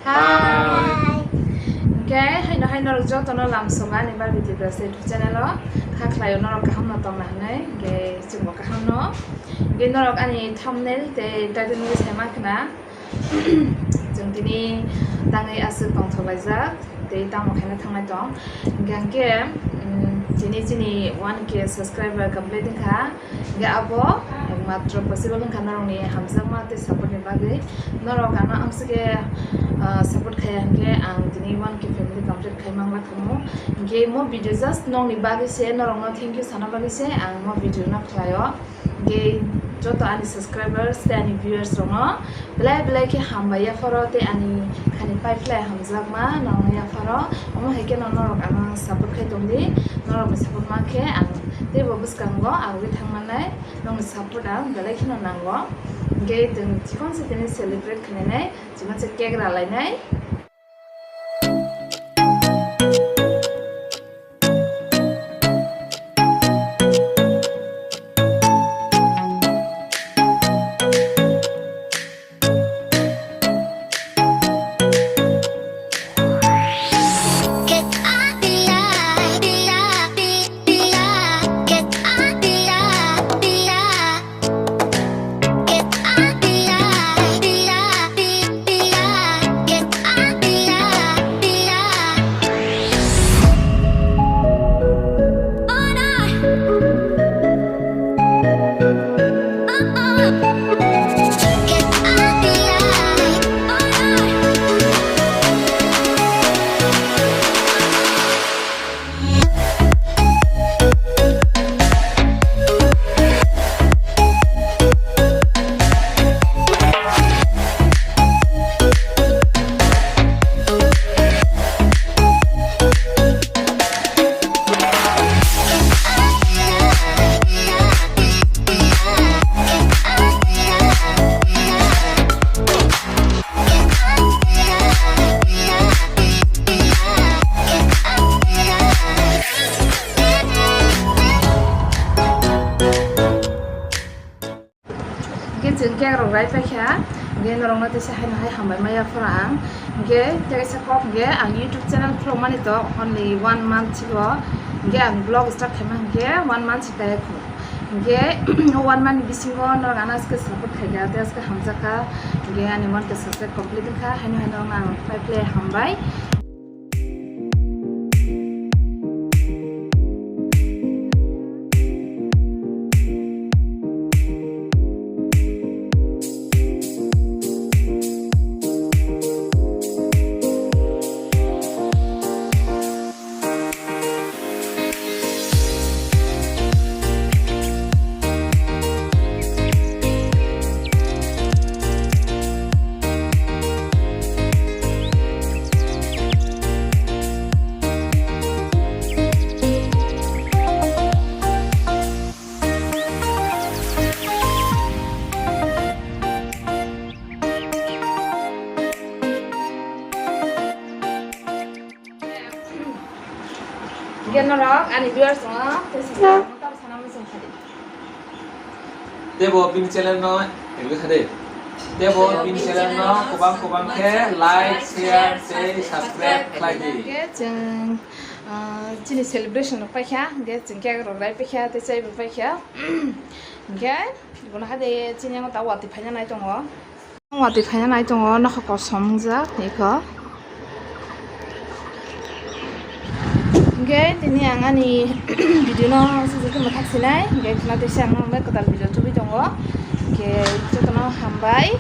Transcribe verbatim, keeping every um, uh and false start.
Hi. Hwnkhe haino hai norok jotono lamsongo ani Barbie Tiprasa YouTube channel o. Kha khlaio norok kaham no tongna hwnwi, hwnkhe chwngbo kaham no. Hwnkhe norok ani thumbnail tei title ni sai mankha na. Chwng tini tangwi aswk tongthok laijak tei tamo khaina thangnai tong. Hwnkhe, mm, tini chini one K subscriber complete wngkha. Hwnkhe abo ekmatro possible wngkha norokni hamjakma tei support ni bagwi. Norok ano amswk khe, ah, support khaiya hwnkhe ang tini one K family complete khai manglak tongo. Hwnkhe mo video just nokni bagwi se, norokno thank you sana bagwi se ang mo video no khlaio. Hwnkhe joto ani subscribers tei ani viewers rokno belai belai khe hambai yapharo tei ani khani pipeline hamjakma nangno yapharo. Omo hai kheno norok ano support khai tongdi, norokni support mankhe ang teibo bwskango agwi thangmannai, nokni support ang belai kheno nango. Hwnkhe chwng chikon se tini celebrate khlainai, chwng se cake ralainai. Hwnkhe chwng cake rok rai paikha, hwnkhe norokno teisa haino hai hambai maya phano ang. Hwnkhe teisa kok hwnkhe ang YouTube channel khulokmani to only one month sigo, hwnkhe ang vlog start khaima hwnkhe one month si kaya khu. Hwnkhe o one month ni bisingo norok ano aske support khaikha tei aske hamjakha, hwnkhe ani one K subscribe complete wngkha, haino haino ang pai phle hambai. Hwnkhe norok ani viewers no tei sisa tamo sana muchung khadi. Tebo bini channel no tebwi khadi. Tebo bini channel no kubang kubang khe like, share tei subscribe khlai di. Hwnkhe chwng, ah, chini celebration rok paikha, hwnkhe chwng cake rok rai paikha tei chai bo paikha. Hwnkhe bono hai de chini yango ta watwi phaina nai tongo. Watwi phaina nai tongo, nokha kosom wngjak ikho. Hwnkhe tini ang ani video no sujui khe mwthak sinai, hwnkhe khwna tei se ang nokle kwtal video tubui tongo. Hwnkhe jotono hambai.